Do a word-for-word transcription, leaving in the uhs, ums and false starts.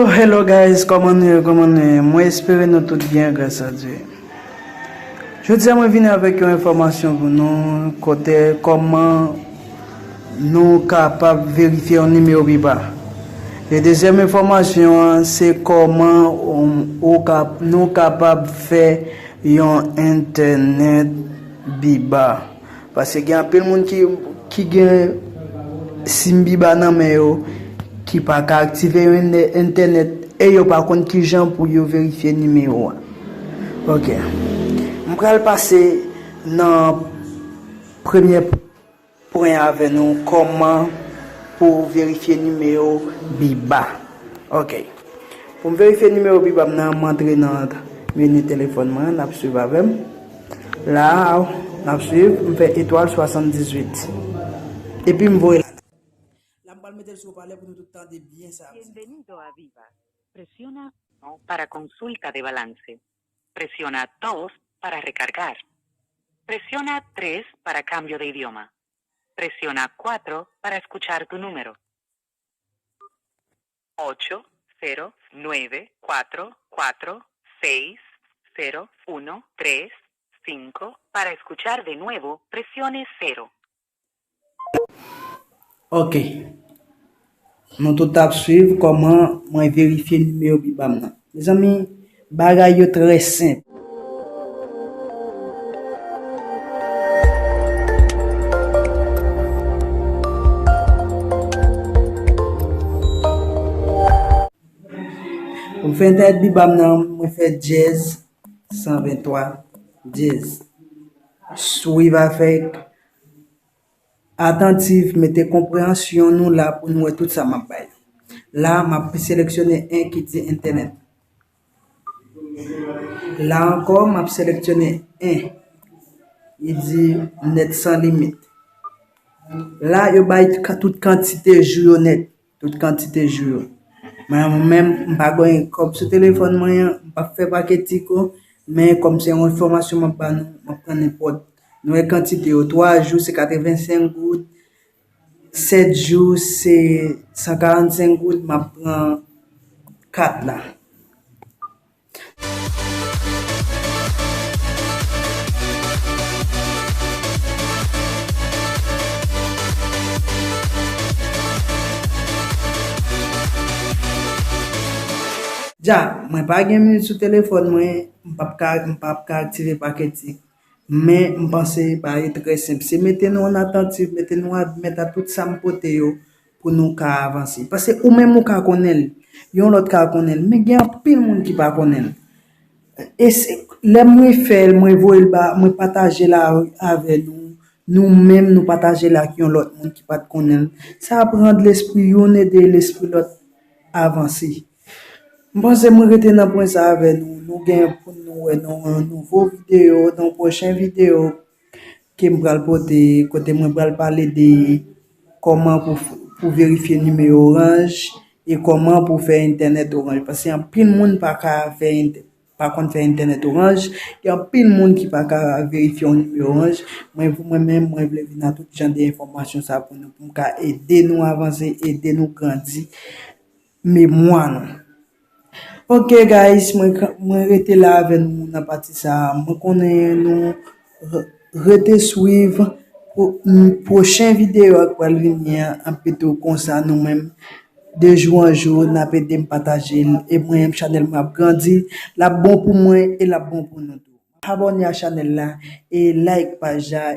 Oh, hello guys, kòman nou ye? Kòman nou ye? Mwen espere nou tout byen, gras a Dye. Jodi a mwen vini avèk yon enfòmasyon pou nou, kote kòman nou kapab verifye yon nimewo Biba. E dezyèm enfòmasyon an, se kòman, um, ou kap-, nou kapab fè yon entènèt Biba. Paske gen anpil moun ki, ki gen sim Biba nan men yo, ki pa ka aktive yon entè-, entènèt, e yo pa konn kijan pou yo verifye nimewo a. Ok. M pral pase nan premye pwen avè nou, kòman pou verifye nimewo Biba. Ok. Pou m verifye nimewo Biba m nan, m antre nan meni telefòn mwen, n ap swiv avè m. La, n ap swiv, m fè etwal swasanndizuit. Epi m voye la. La m pral mete l sou opalè pou nou tout tande byen sa ap di. Bienvenido a Viva. Presiona uno para consulta de balance. Presiona dos para recargar. Presiona tres para cambio de idioma. Presiona cuatro para escuchar tu número. Ocho cero nueve cuatro cuatro seis cero uno tres cinco. Para escuchar de nuevo, presione cero. Ok. Nou tout ap swiv kòman mwen verifye nimewo Biba m nan. Mezanmi, bagay yo trè senp. Pou m fè entènèt Biba m nan, mwen fè dyèz san venntwa dyèz. Swiv avèk atantif, mete konpreyansyon nou la pou nou wè tout sa m ap bay. La, m ap seleksyone en ki di entènèt. La ankò, m ap seleksyone en. Li di nèt san limit. La, yo bay ka-, tout kantite jou yo nèt. Tout kantite jou yo. Mwen menm, m pa gen kòb sou telefòn mwen an, m p ap fè pakèt tiko, men kòm se yon enfòmasyon m ap ba nou, m ap pran nenpòt. Nou wè kantite yo, twa jou se katrevensenk goud, sèt jou se san karannsenk goud, m ap pran kat la. Dja, mwen pa gen minit sou telefòn mwen, m p ap ka, m p ap ka aktive pakèt tiko. Men, m panse bagay yo trè senp. Se mete nou an atantif, mete nou admèt a tout sa m pote yo pou nou ka avanse. Paske ou menm ou ka konnen l, yon lòt ka konnen l, men gen anpil moun ki pa konnen l. E se, lè mwen fè l, mwen voye l ba, mwen pataje l a-, avè nou, nou menm nou pataje l ak yon lòt moun ki pa t konnen l. Sa ap rann lespri youn ede lespri lòt avanse. M panse mwen rete nan pwen sa avè nou. Nou gen pou nou wè nan yon nouvo videyo, nan yon pwochen videyo ke m pral pote, kote mwen pral pale de kòman pou, pou verifye nimewo Orange e kòman pou fè entènèt Orange. Paske anpil moun pa ka fè entè-, pa konn fè entènèt Orange. Gen anpil moun ki pa ka verifye yon nimewo Orange. Mwen, mwen menm, mwen vle vin a tout jan de enfòmasyon sa pou nou, pou m ka ede nou avanse, ede nou grandi memwa nou. Ok, guys, mwen, mwen rete la avè nou nan pati sa a. Mwen konnen nou re-, rete swiv pwo-, m, pwochen videyo a k pral vini an, anpito konsa nou menm, de jou an jou, n ap ede m pataje l. E mwen menm, chanèl mwen ap grandi, l ap bon pou mwen e l ap bon pou nou tou. Abòne a chanèl la e like paj la.